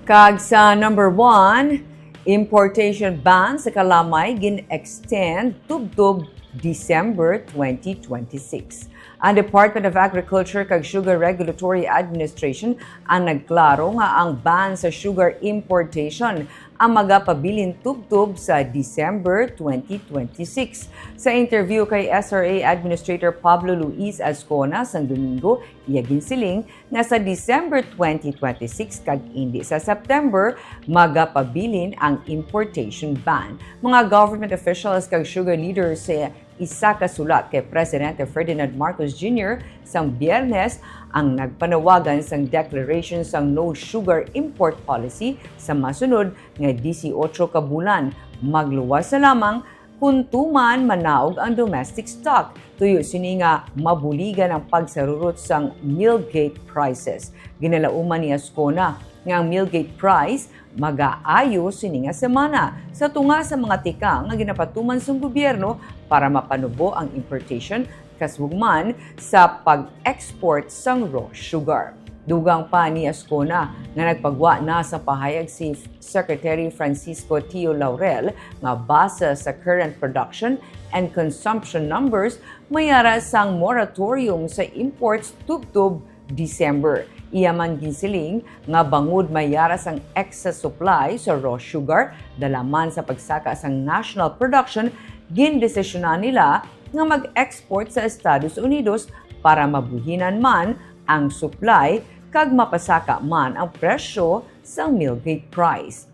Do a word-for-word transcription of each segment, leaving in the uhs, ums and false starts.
Kag sa number one, importation ban sa kalamay gin-extend tubtob December twenty twenty-six. Ang Department of Agriculture kag Sugar Regulatory Administration ang nagklaro nga ang ban sa sugar importation ang magapabilin tubtob sa December twenty twenty-six. Sa interview kay S R A Administrator Pablo Luis Azcona sang Domingo, iya ginsiling nga sa December twenty twenty-six kag indi sa September, magapabilin ang importation ban. Mga government officials kag sugar leaders sa isa ka sulat kay Presidente Ferdinand Marcos Junior sang Biyernes ang nagpanawagan sang declaration sang no sugar import policy sa masunod nga disiotso ka bulan, magluwas na lamang kon tuman manaog ang domestic stock. Tuyo sini nga mabuligan ang pagsarurot sang millgate prices. Ginalauman ni Azcona nga ang millgate price magaayo sini nga semana sa tunga sa mga tikang nga ginapatuman sang gobyerno para mapanubo ang importation kasugman sa pag-export sang raw sugar. Dugang pa ni Azcona nga nagpagwa na sa pahayag si Secretary Francisco Tio Laurel nga base sa current production and consumption numbers, mayara sang moratorium sa imports tubtob December. Iya man ginsiling nga bangod mayara sang excess supply sa raw sugar, dala man sa pagsaka sang national production, gindesisyonan nila nga mag-export sa Estados Unidos para mabuhinan man ang supply kag mapasaka man ang presyo sang millgate price.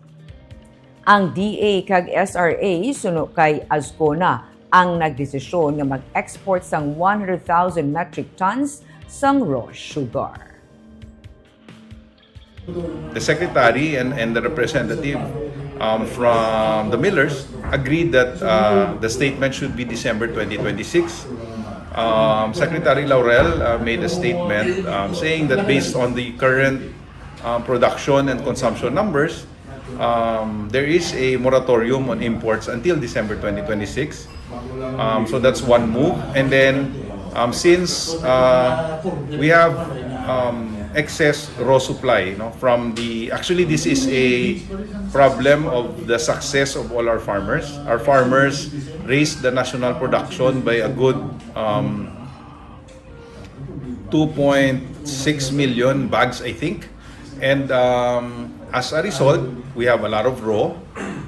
Ang D A kag S R A suno kay Azcona ang nagdesisyon nga mag-export sang one hundred thousand metric tons sang raw sugar. The secretary and, and the representative um, from the millers agreed that uh, the statement should be December twenty twenty-six. Um, Secretary Laurel uh, made a statement um, saying that based on the current um, production and consumption numbers, um, there is a moratorium on imports until December twenty twenty-six. Um, so that's one move. And then, um, since uh, we have um, excess raw supply, no, from the, actually, this is a problem of the success of all our farmers. Our farmers raised the national production by a good um, two point six million bags, I think. And um, as a result, we have a lot of raw.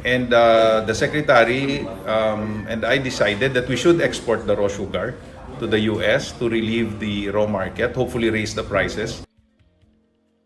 And uh, the secretary um, and I decided that we should export the raw sugar to the U S to relieve the raw market, hopefully raise the prices.